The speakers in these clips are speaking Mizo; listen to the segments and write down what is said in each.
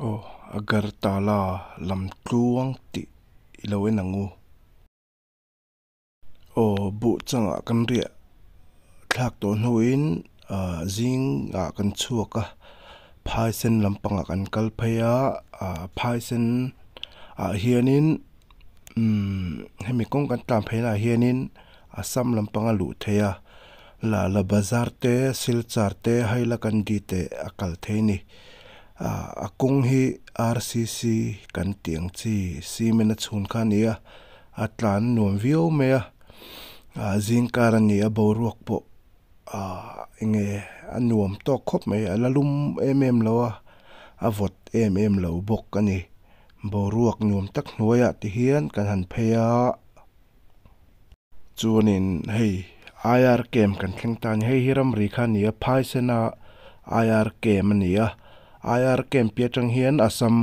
Aw Agartala lamtluang tih i lo en ang u. Aw buh changah kan riah thlak tawh hnuin ah zingah kan chhuak a phaisen lampangah kan kal phei a ah phaisen ah hianin umm hemi kawng kan tlan phei naah hianin Assam lampang a luh theih a Lala bazar te Silchar te Hailakandi te a kal thei a ni ah a kawng hi R C C kan tih ang chi cement a chhun kha a ni a a tlan nuam viau mai a ah zing kar a ni a boruak pawh ah eng nge a nuam tawk khawp mai a la lum em em lo a a vawt em em lo bawk a ni boruak nuam tak hnuaiah ti hian kan han phei a. Chuanin hei IR camp kan thleng ta a ni hei hi ramri kha a ni a phaisena IR camp a ni a IR camp piah atang hian Assam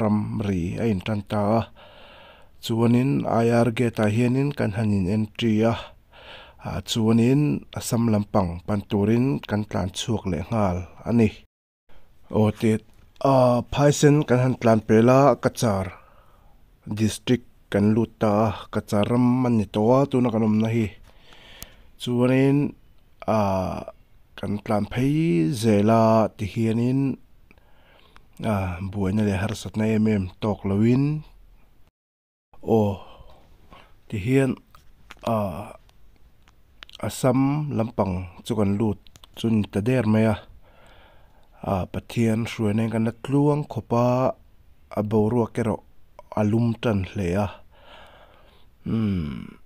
ramri a intan ta a chuanin IR gate ah hianin kan han in entry a ah chuanin Assam lampang pan turin kan tlan chhuak leh nghal a ni. Aw tih ah phaisen kan han tlan pel a Cachar district kan lut ta a Cachar ram a ni tawh a tuna kan awmna hi chuanin ah kan tlan phei zel a tihianin ah buaina leh harsatna em em tawk loin. Aw tihian ah Assam lampang chu kan lut chu ni ta der mai a ah Pathian hruaina in kan la tluang khawp a a boruak erawh a lum tan hle a umm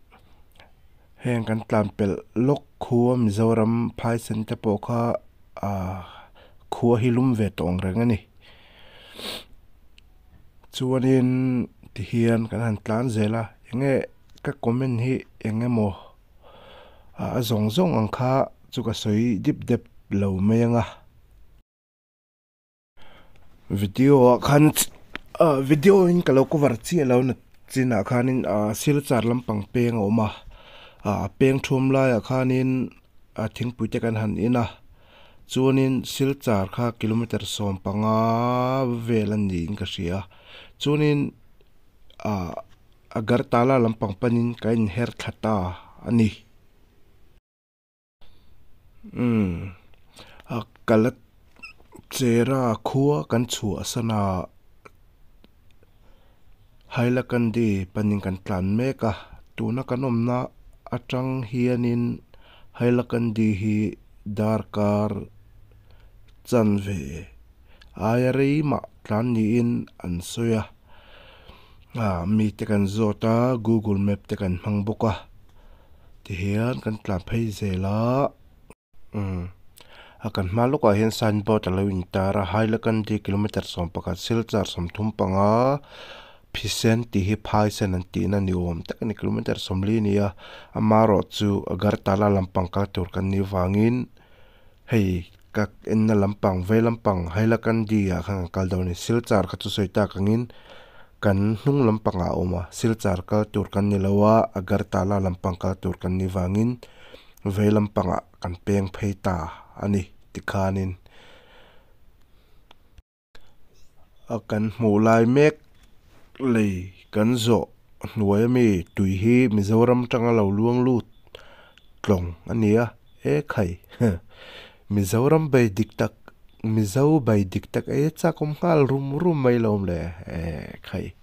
heng kan tlan pelh lawk khua Mizoram phaisen te pawh kha ah khua hi lum ve tawh ang reng a ni. Chuanin tihian kan han tlan zel a enge ka comment hi eng emaw a zawng zawng ang kha chu ka sawi dip dep lo mai ang a. Video ah khan ah video in ka lo cover chiah lo na chinah khanin ah silchar lampang peng a awm a ah peng thum laiah khanin a thingpui te kan han in a. Chuanin Silchar kha kilometer 15 vel a niin ka hria. Chuanin ah Agartala lampang panin ka inher thla ta a ni. Umm a Kalachera khua kan chhuah san a, Hailakandi panin kan tlan mek a, tuna kan awmna atang hianin Hailakandi hi darkar chanve aia rei mah tlan niin an sawi a, ah mite kan zawt a, google map te kan hmang bawk a, tihian kan tlan phei zel a. Umm a kan hma lawkah hian sign board a lo intar a Hailakandi kilometer 11 Silchar 35 Phisen tih hi Phaisen an tihna ni awm tak a ni kilometer 40 a ni a amaherawh chu Agartala lampang kal tur kan nih vangin hei ka enna lampang vei lampang Hailakandi ah khan kan kal dawn a ni Silchar kha chu sawi tak angin kan hnung lampangah a awm a Silchar kal tur kan ni lo a Agartala lampang kal tur kan nih vangin. Vei lampangah kan peng phei ta a ni tikhanin a kan hmuh lai mek lei kan zawh hnuai ami tui hi Mizoram atanga lo luang lut tlawng a ni a ekhai Mizoram bei dik tak Mizo bei dik tak ei a chakawm nghal rum rum mai lo awm le ekhai.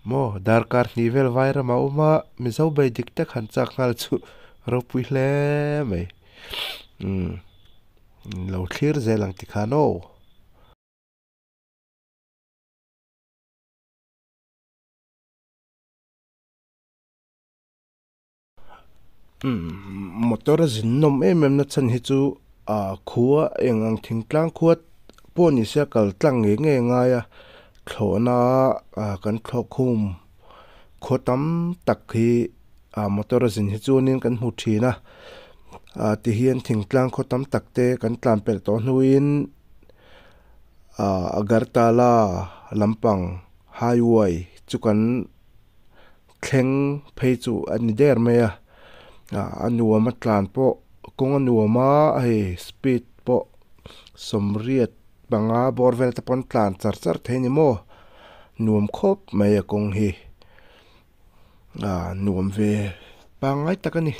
Maw darkar hnih vel vai ramah awm a, Mizo bei dik tak han chak nghal chu ropui hle mai. Umm lo thlir zel ang tikhan aw. Umm motor a zin nawm em em na chhan hi chu ah khua eng ang thingtlang khua pawh ni se a kal tlang ngei ngei a ngai a thlawhna ah kan thlawh khum khaw tam tak hi ah motor a zin hi chuanin kan hmu thin a ah tihian thingtlang khaw tam tak te kan tlan pelh tawh hnuin ah Agartala lampang highway chu kan. Thleng phei chu a ni der mai a ah a nuam a tlan pawh kawng a nuam a hei speed pawh 80 panga bawr vel te pawn tlan char char thei a ni maw nuam khawp mai a kawng hi ah nuam ve pangngai tak a ni.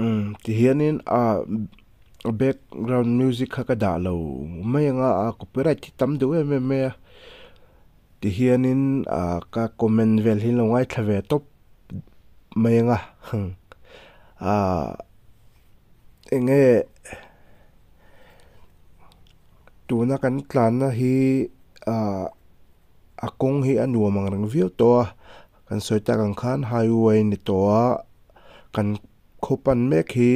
Umm ti hianin ah background music kha ka dah lo mai ang a ah copyright hi tam deuh em em mai a ti hianin ah ka comment vel hi lo ngaithla ve tawp mai ang a ah eng nge tuna kan tlanna hi ah a kawng hi a nuam ang reng viau tawh a kan sawi tak ang khan highway ni tawh a. Kan khaw pan mek hi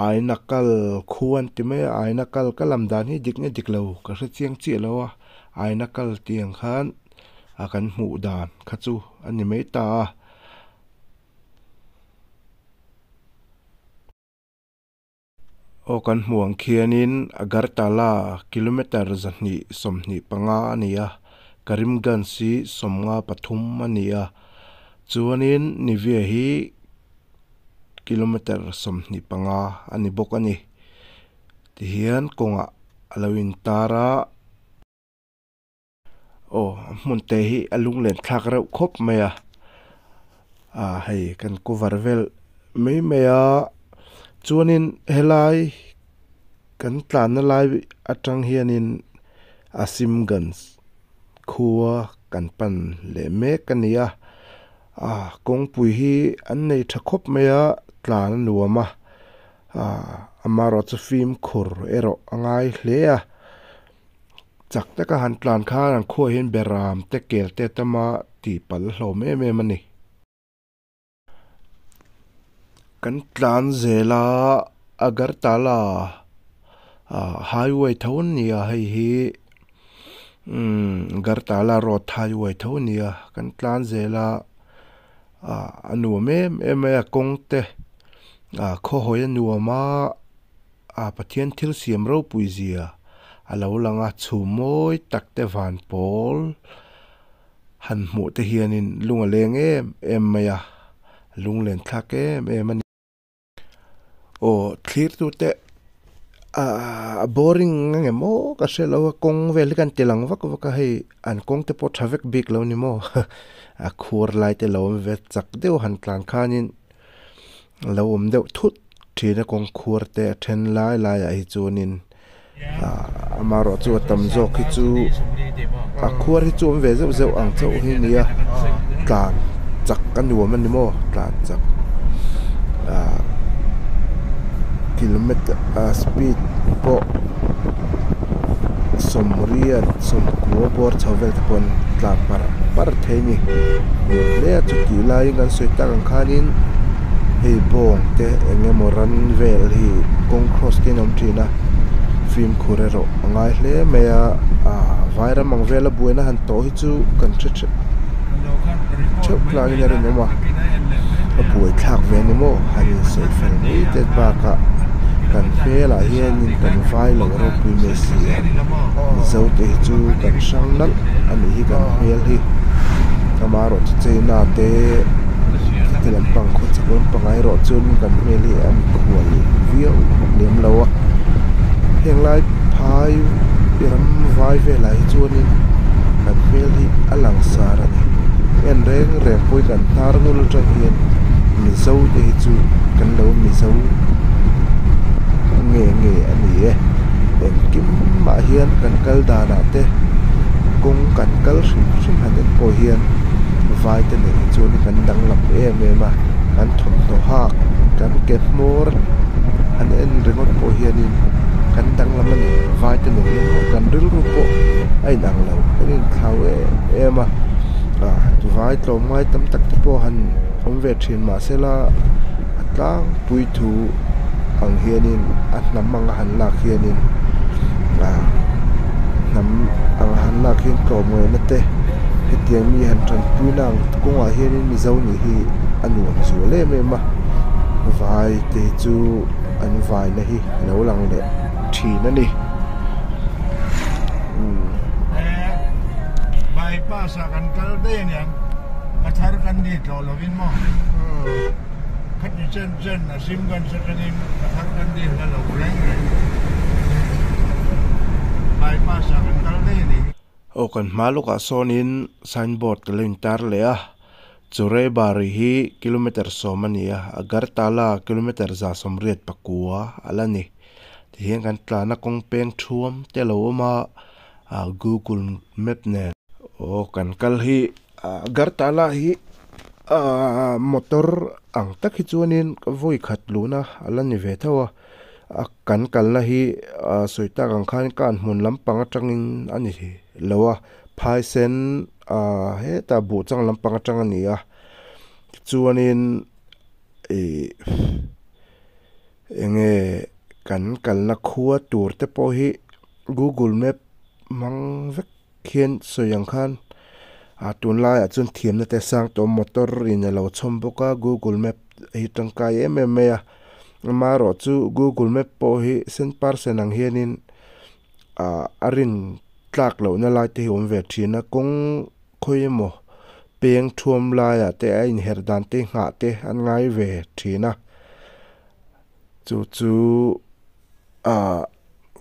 aina kal khu an ti mai a aina kal ka lam dan hi dik nge dik lo ka hre chiang chiah lo a aina kal tih ang khan a kan hmuh dan kha chu a ni mai ta a. Aw kan hmuh ang khianin Agartala kilometer 225 a ni a, Karimganj hi 53 a ni a, chuanin Nivea hi kilometer 25 a ni bawk a ni. Tihian kawngah a lo intar a. Aw a hmun te hi a lunglen thlak reuh khawp mai a ah hei kan cover vel mai mai a chuanin helai kan tlanna lai atang hianin Asimganj khua kan pan leh mek a ni a ah kawngpui hi an nei tha khawp mai a tlan a nuam a ah amaherawhchu chu fimkhur erawh a ngai hle a. Chak taka han tlan khan an khuaah hian beram te kel te tama tih palh hlawm em em a ni. Kan tlan zel a Agartala ah highway tho an ni a hei hi umm Agartala road highway tho a ni a kan tlan zel a ah a nuam em em mai a kawng te ah khawhawi a nuam a. A Pathian thil siam ropui zia a lo lang a, chhum mawi tak te van pawl han hmuh te hianin lung a leng em em mai a, lunglen thlak em em a ni. Aw thlir tu te a boring a ngem aw ka hre lo a kawng vel hi kan ti lang vak vak a hei an kawng te pawh tha vek bik lo ni maw a khuar lai te lo awm ve chak deuh han tlan khanin lo awm deuh thut thin a kawng khuar te a then lai lai ah hi chuanin ah amaherawh chu a tam zawk hi chu a khuar hi chu awm ve zeuh zeuh ang chauh hi a ni a tlan chak a nuam a ni maw tlan chak ah kilometer ah speed pawh sawmriat sawmkua bawr chho vel te pawh an tlan par par thei a ni nuam hle a chutih laiin kan sawi tak ang khanin hei bawng te eng emaw ran vel hi kawng cross te an awm thin a fimkhur erawh a ngai hle mai a ah vairam ang vela buaina han tawh hi chu kan hre theuh theuh tlangin a rinawm a a buai thlak ve a ni maw han insawi fel mai te bakah kan hmelah hianin kan vai lo ropui mai si a Mizo te hi chu kan hrang nalh a nih hi kan hmel hi amaherawh chu China te khiti lampang khaw chak lampang ah erawh chuan kan hmel hi a mikhual viau lem lo a heng lai phai ram vai velah hi chuanin kan hmel hi a langsar a ni en reng reng pawhin kan hnar ngul atang hian Mizo te hi chu kan lo Mizo nge nge a ni e. Engkim mah hian kan kal danah te kawng kan kal hrim hrim han en pawh hian vai te nen hi chuan kan danglam em em a, kan thawmhnaw hak kan ke hmawr han en ringawt pawh hianin kan danglam a ni vai te nen hian kan rilru pawh a inang lo kan inthlau em em a ah vai tlawmngai tam tak te pawh han awm ve thin mahsela a tlangpui thu ang hianin a hnam anga han lak hianin ah hnam anga han lak hian tlawmngaihna te hetiang mi han tanpuina ang kawngah hianin mizo nih hi a nuam zual em em a vai te hi chu an vaina hi a lo lang leh thin a ni umm. Bypass ah kan kal daih aniang ka thar kan ni tawh lovin maw. Khati chen chen Azimganj atangin Patharkandi hla lo reng reng bypass ah kan kal daih a nih hi. Aw kan hma lawkah sawnin signboard a lo intar leh a, Churaibari hi kilometre sawm a ni a, Agartala kilometre 189 a la ni. Tihian kan tlana kawng peng thuam te a lo awm a, ah google map nen. Aw kan kal hi Agartala hi ahh motor ang tak hi chuanin vawi khat luhna a la ni ve tho a, a kan kalna hi ah sawi tak ang khan kan hmun lampang atangin a ni lo a phaisen ah hetah buh chang lampang atang a ni a tichuanin ihh eng nge kan kalna khua tur te pawh hi google map hmang vek. Khian sawi ang khan ah tunlaiah chuan thiamna te sang tawh motor in a lo chhawm bawk a google map hi tangkai em em mai a amaherawh chu google map pawh hi cent percent ang hianin ah a rin tlak lohna lai te hi a awm ve thin a kawng khawi emaw peng thuam laiah te a inher dan te nghah te an ngai ve thin a chu chu ah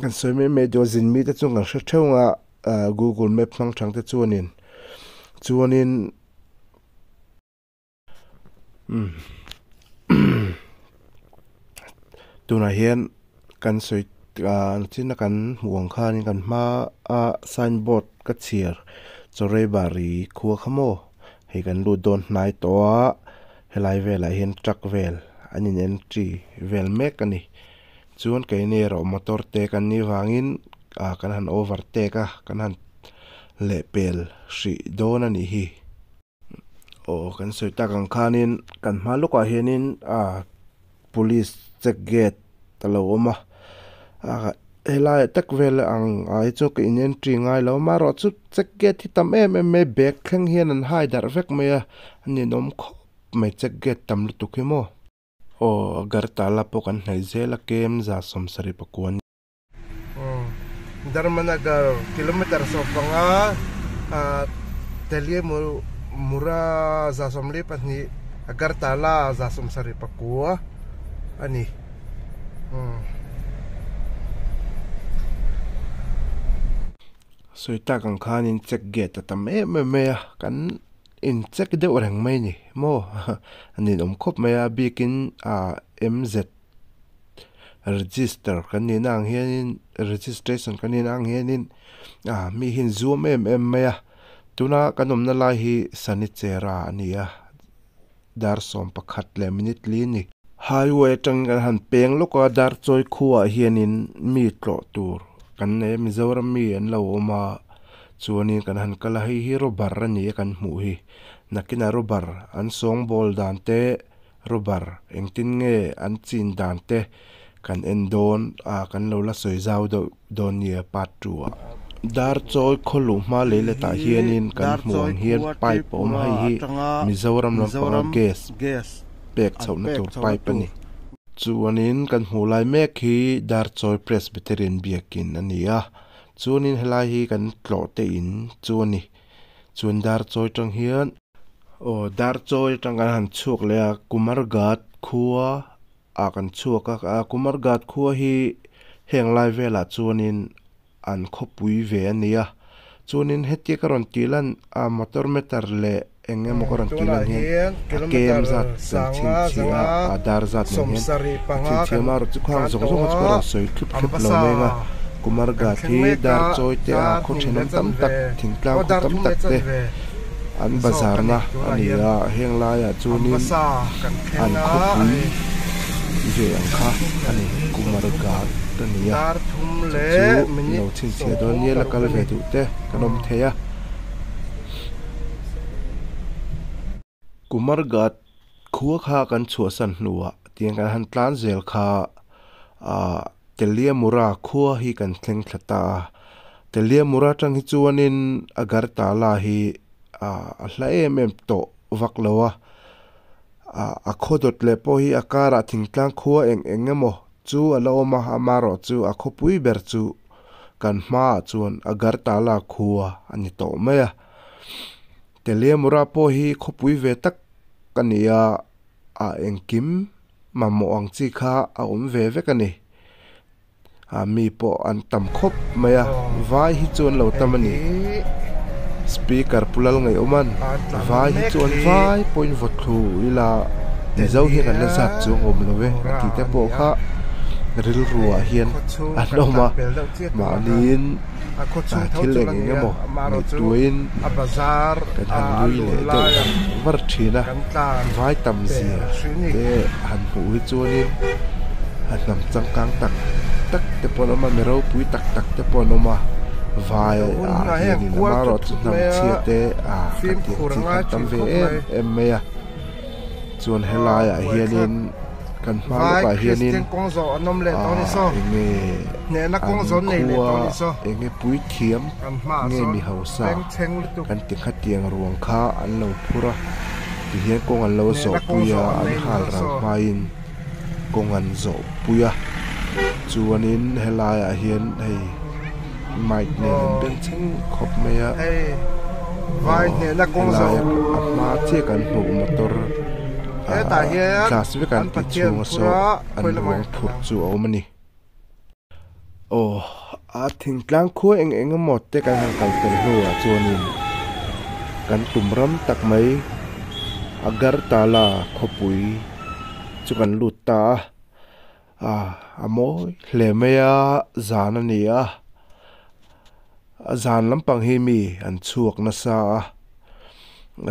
kan sawi mai mai duh a zin mite chuan kan hre theuh ang a. Ahh google map hmang thang te chuanin chuanin umm tunah hian kan sawi ah chin a kan hmuh ang khanin kan hma a signboard ka chhiar Chawraibari khua kha maw hei kan lut dawn hnai tawh a helai velah hian truck vel an in entry vel mek a ni. Chuan keini erawh motor te kan nih vangin ah kan han overtake a, kan han lehpel hrih dawn a nih hi. Aw kan sawi tak ang khanin kan hma lawkah hianin ah police check gate a lo awm a, ah helaiah tak vel ang ah hi chuan ka in entry ngai lo amaherawh chu check gate hi tam em em mai bag thleng hian an hai darh vek mai a, a ninawm khawp mai check gate tam lutuk hi maw. Aw Agartala pawh kan hnaih zel a kem 79 a ni. Dharmanagar kilometer 15 Teliamura 42 Agartala 79 a ni. Sawi tak ang khanin check gate a tam em em mai a kan In check deuh reng mai ni maw a ninawm khawp mai a bikin ah MZ register kan nihna ang hianin registration kan nihna ang hianin ah mi hi an zuam em em mai a tuna kan awmna lai hi Sanichera a ni a dar 11 leh minute 4 a ni. Highway atangin kan han peng lawk a Darchawi khuaah hianin mi tlawh tur kan nei a Mizoram mi an lo awm a. Chuanin kan han kal a, hei hi rubber a ni a kan hmuh hi. Nakinah rubber an sawngbawl dan te, rubber engtin nge an chin dan te kan en dawn a, kan lo la sawi zau deuh dawn nia part two ah. Darchawi khaw luh hma lei letah hianin kan hmuh ang hian pipe a awm a, hei hi Mizoram lampanga gas pek chhohna tur pipe a ni. Chuanin kan hmuh lai mek hi Darchawi Presbyterian biakin a ni a. Chuanin helai hi kan tlawh te in chu a ni. Chuan Darchawi atang hian. Aw Darchawi atang kan han chhuak leh a Kumarghat khua ah kan chhuak a, ah Kumarghat khua hi heng lai velah chuanin an khawpui ve a ni a. Chuanin hetia ka rawn tih lan a motor meter leh eng emaw ka rawn tih lan hian a kem zat kan chhinchhiah a, a dar zat nen hian a chhinchhiah a amaherawhchu khang zawng zawng chu ka rawn sawi thlip thlep lo mai ang a, Kumarghat hi dar chawi te a khaw thenawm tam tak thingtlang khaw tam tak te an bazar na a ni a, heng laiah chuanin an khawpui ve ang kha a ni Kumarghat a ni a, chu chu lo chhinchhiah dawn nia la kal ve duh te kan awm thei a. Kumarghat khua kha kan chhuahsan hnuah tiang kan han tlan zel kha ah Teliamura khua hi kan thleng thla ta a, Teliamura atang hi chuanin Agartala hi ah a hla em em tawh vak lo a, ah a khaw dawt leh pawh hi a karah thingtlang khua eng eng emaw chu a la awm a, amaherawh chu a khawpui ber chu kan hmaah chuan Agartala khua a ni tawh mai a. Teliamura pawh hi khawpui ve tak a ni a, ah engkim mamawh ang chi kha a awm ve vek a ni ah mi pawh an tam khawp mai a vai hi chu an lo tam a ni speaker pu lal ngaihawm an vai hi chu an vai pawhin vaw thlu ila mizo hian an la zat chuang awm lo e a tih te pawh kha rilru ah hian an awm a mahniin ah thil eng eng emaw ngaihtuahin kan han nui leh deuh var var thin a vai tam zia te han hmuh hi chuanin a hnam changkang tak tak te pawh an awm a mi ropui tak tak te pawh an awm a vai ah hianin amaherawhchu hnam chhia te ah kan tih ang chi kha an tam ve em em mai a chuan helai ah hianin kan hma lawk ah hianin ah enge an khua enge puithiam nge mi hausa kan ti kha tiang ruang kha an lo phur a tihian kawng an lo zawh pui a an hal ral hmain kawng an zawh pui a chuanin helai ah hian hei mic nen an beng thleng khawp mai a aw helai a hma chiah kan hmuh motor ah glass vek an tih chhunga saw an ruang phurh chu a awm a ni. Aw a thingtlang khua eng eng emaw te kan han kal fel hnuah chuanin kan tum ram tak mai Agartala khawpui chu kan lut ta a ah a mawi hle mai a zan a ni a a zan lampang hi mi an chhuak nasa a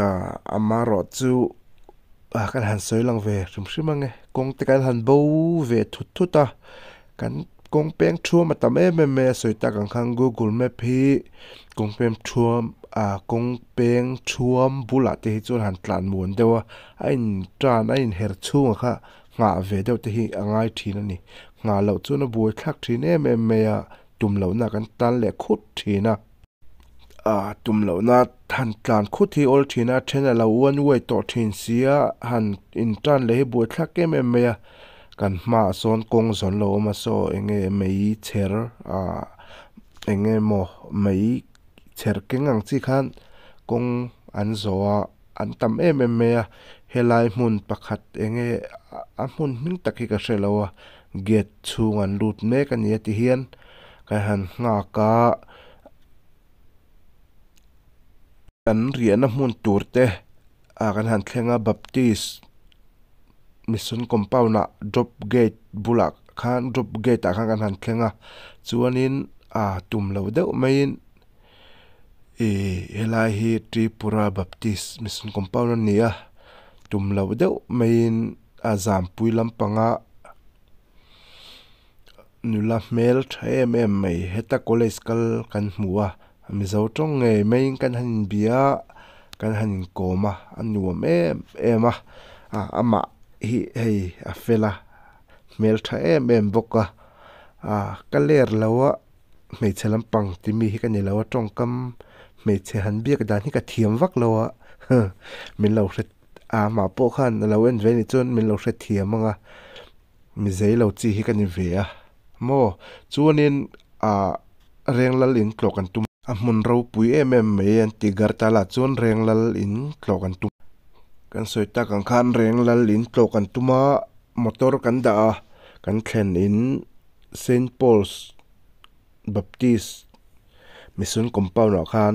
ah amaherawh chu. Ah kan han sawi lang ve hrim hrim ang e kawng te kan han bo ve thut thut a kan kawng peng thuam a tam em em mai a sawi tak ang khan google map hi kawng peng thuam ah kawng peng thuam bulah te hi chuan han tlan muan deuh a a in tan a in her chhungah kha nghah ve deuh te hi a ngai thin a ni nghah loh chuan a buai thlak thin em em mai a tum lohna kan tan leh khut thin a. Ah tum lohna han tlan khut hi awl thin a then a lo one way tawh thin si a han in tan leh hi buai thlak em em mai a kan hmaah sawn kawng zawn lo awm a saw eng nge mei chher ah eng nge maw mei chher keng ang chi khan kawng an zawh a an tam em em mai a helai hmun pakhat eng nge a hmun hming tak hi ka hre lo a gate chhung an lut mek a ni a ti hian kan han nghak a. Kan riahna hmun tur te ah kan han thleng a baptist mission compound ah drop gate bulah khan drop gate ah khan kan han thleng a chuanin ah tum lo deuh maiin ih helai hi Tripura baptist mission compound a ni a tum lo deuh maiin a zampui lampanga. Nula hmel tha em em mai heta college kal kan hmu a mizo tawng ngei maiin kan han inbia a kan han inkawm a a nuam em em a ah amah hi hei a fel a hmel tha em em bawk a ah ka ler lo a hmeichhe lampang ti mi hi ka ni lo a tawngkam hmeichhe han biak dan hi ka thiam vak lo a min lo hre amah pawh khan a lo en ve anih chuan min lo hrethiam ang a. Mi zei lo chi hi ka ni ve a maw chuanin ah Renglal in tlawh kan tum a hmun ropui em em mai an ti Gartala chuan Renglal in tlawh kan tum kan sawi tak ang khan Renglal in tlawh kan tum a motor kan dah a kan thlen in Saint Paul's Baptist Mission compound ah khan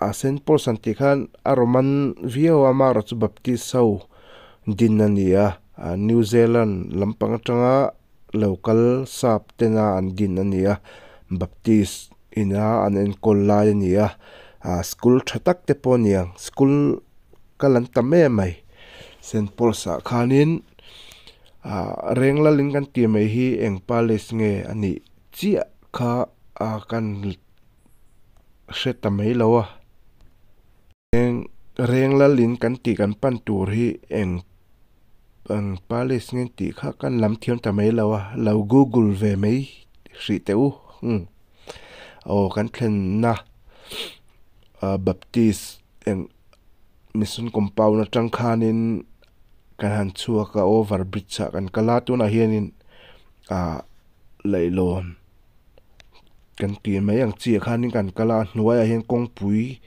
a Saint Paul's an tih khan a Roman viau a amaherawhchu Baptist ho din a ni a New Zealand lampang atanga lo kal sap tena an din a ni a Baptist ina an enkawl lai a ni a ah school tha tak te pawh a ni ang school kal an tam em mai Saint Paul's ah khanin ah Renglalin kan tih mai hi eng palace nge a nih chiah kha a kan hre ta mai lo a eng reng lal in kan tih kan pan tur hi eng eng palace nge tih kha kan lam thiam ta mai lo a lo google ve mai hrih teh u umm aw kan thlenna ah baptist eng mission compound atang khanin kan han chhuak a over bridge ah kan kal a tunah hianin ah leihlawn kan tih mai ang chiah khanin kan kal a a hnuaiah hian kawngpui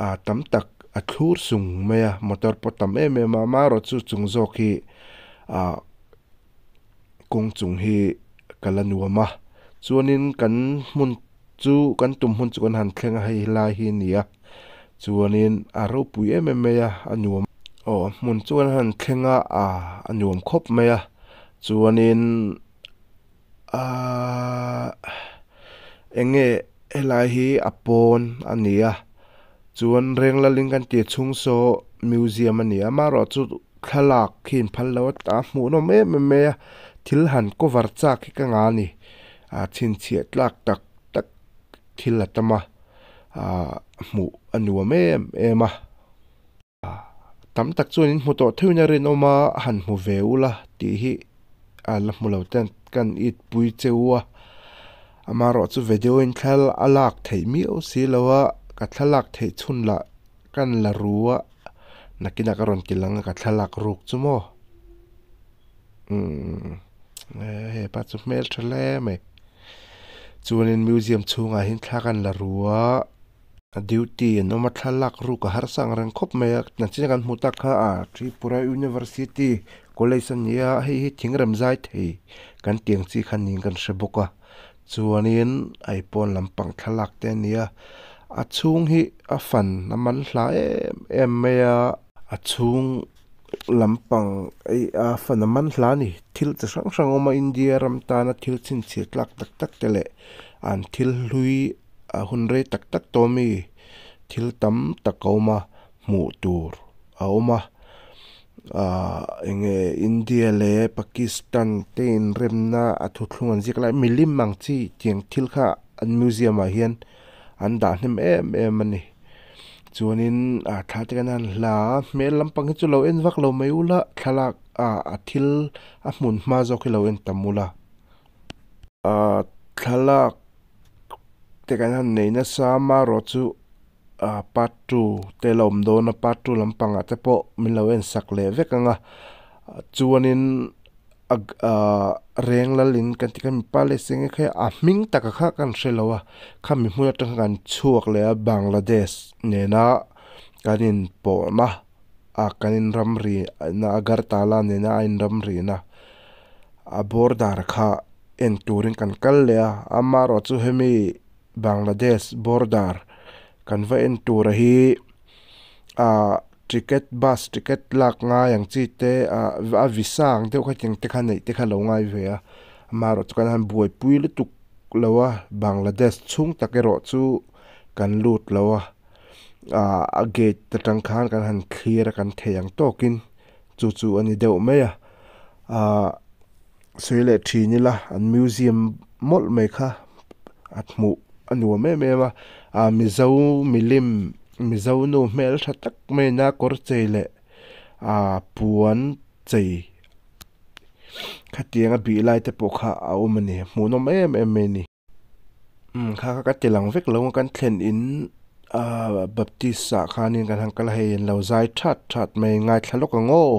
ah tam tak a thlur sung mai a motor pawh tam em em a amaherawh chu chung zawk hi ah kawng chung hi kal a nuam a chuanin kan hmun chu kan tum hmun chu kan han thleng a hei helai hi a ni a chuanin a ropui em em mai a a nuam aw hmun chu an han thleng a ah a nuam khawp mai a chuanin ahhh eng nge helai hi a pawn a ni a chuan Renglaling kan tih chhung saw museum a ni a amaherawhchu thlalak khi an phal lo a a hmuhnawm em em mai a thil han cover chak hi ka ngah a ni ah chhinchhiah tlak tak tak thil a tam a ah hmuh a nuam em em a. Tam tak chuan in hmu tawh theuhin a rinawm a, han hmu ve ula tih hi a la hmu lo ten kan it pui cheu a. Amaherawhchu video in thla a lak theih miau si lo a, ka thlalak theih chhun lah kan la ru a, nakinah ka rawn ti lang a ka thlalak ruk chu maw. Umm hepa chu hmel tha hle mai. Chuanin museum chhungah hian thla kan la ru a. A duty an awm a thlalak ruk a harsa ang reng khawp mai a nachina kan hmuh tak kha ah Tripura University College a ni a hei hi thingrem zai thei kan tih ang chi kha niin kan hre bawk a chuanin a i pawn lampang thlalak te a ni a a chhung hi a fan a man hla em em mai a a chhung lampang eih a fan a man hla a ni thil chi hrang hrang a awm a India ram tana thil chhinchhiah tlak tak tak te leh an thil hlui. A hun rei tak tak tawh ami thil tam tak a awm a hmuh tur a awm a ahh eng nge India leh Pakistan te inremna a thuthlung an ziak lai milim ang chi tiang thil kha an museum ah hian an dah hnem em em a ni chuanin ah thla te kan han hla a hmel lampang hi chu lo en vak lo mai ula thlalak ah a thil a hmun hma zawk hi lo en tam ula ah thlalak. Te kan han nei nasa a amaherawhchu ah part two te la awm dawn a part two lampangah te pawh min lo en sak leh vek ang a chuanin ah Renglalin kan tih kha mi palace eng nge kha a hming taka kha kan hre lo a khami hmun atang khan kan chhuak leh a Bangladesh nena kan inpawhna ah kan inramri na Agartala nena a inramrina a border kha. En turin kan kal leh a, amaherawhchu hemi Bangladesh border kan va en tura hi ah ticket bus ticket lak ngai ang chi te ah a visa ang deuh kha tiang te kha neih te kha lo ngai ve a, amaherawhchu kan han buaipui lutuk lo a Bangladesh chhung tak erawh chu kan lut lo a, ah a gate atang khan kan han thlir a kan thei ang tawkin chu chu a ni deuh mai a ah. Sawi leh thin ila an museum mawlh mai kha a hmuh a nuam em em a ah mizo milim mizo nu hmel tha tak mai ina kawr chei leh ah puan chei khatiang a bih lai te pawh kha a awm a ni hmuhnawm em em mai a ni. Umm kha kha ka ti lang vek lo a kan thlen in ah baptist ah khanin kan han kal a hei an lo zai that that mai ngaithla lawk ang aw.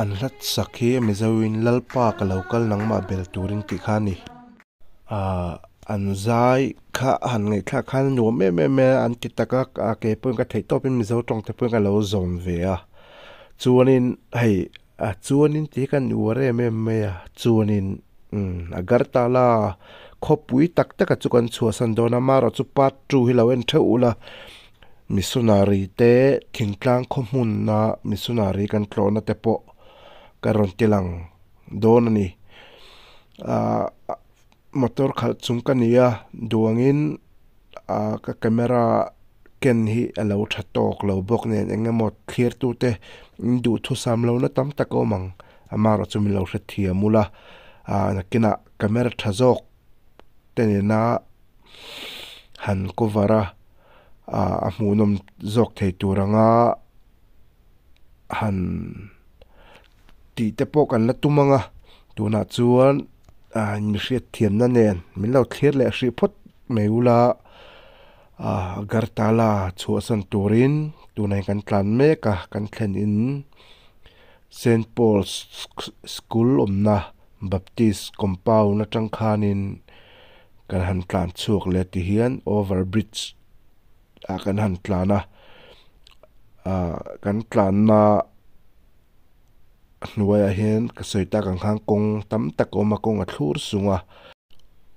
An hlat sak hi Mizoin Lalpa ka lo kal nangmah bel turin tih kha a ni. Ahh an zai kha han ngaihthlak khan a nuam em em mai a, an ti tak a, a ke pawhin ka theih tawpin Mizo tawng te pawhin ka lo zawm ve a. Chuanin hei A chuanin tih hi kan uar em em mai a, chuanin umm Agartala khawpui tak taka chu kan chhuahsan dawn a, amaherawhchu part two hi lo en theuh ula, missionary te thingtlang khaw hmuna missionary kan tlawhna te pawh ka rawn ti lang dawn a ni. Ahh motor khalh chung ka ni a, duangin ah ka camera ken hi a lo tha tawk lo bawk nen eng emaw thlir tute in duhthusam lohna tam tak a awm ang amaherawh chu min lo hrethiam ula ah nakinah camera tha zawk te nena han cover a ah a hmuhnawm zawk thei tur anga. han tih te pawh kan la tum ang a tunah chuan ah mihriat thiamna nen min lo thlir leh hrih phawt mai ula ah Agartala chhuahsan turin tunah hian kan tlan mek a kan thlen in Saint Paul's school awmna Baptist compound atang khanin kan han tlan chhuak leh ti hian over bridge ah kan han tlan a ah kan tlanna hnuaiah hian ka sawi tak ang khan kawng tam tak a awm a kawng a thlur sung a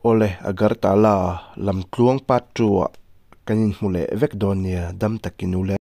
awle Agartala lamtluang part 2 ah kan inhmu leh vek dawn nia dam takin ule.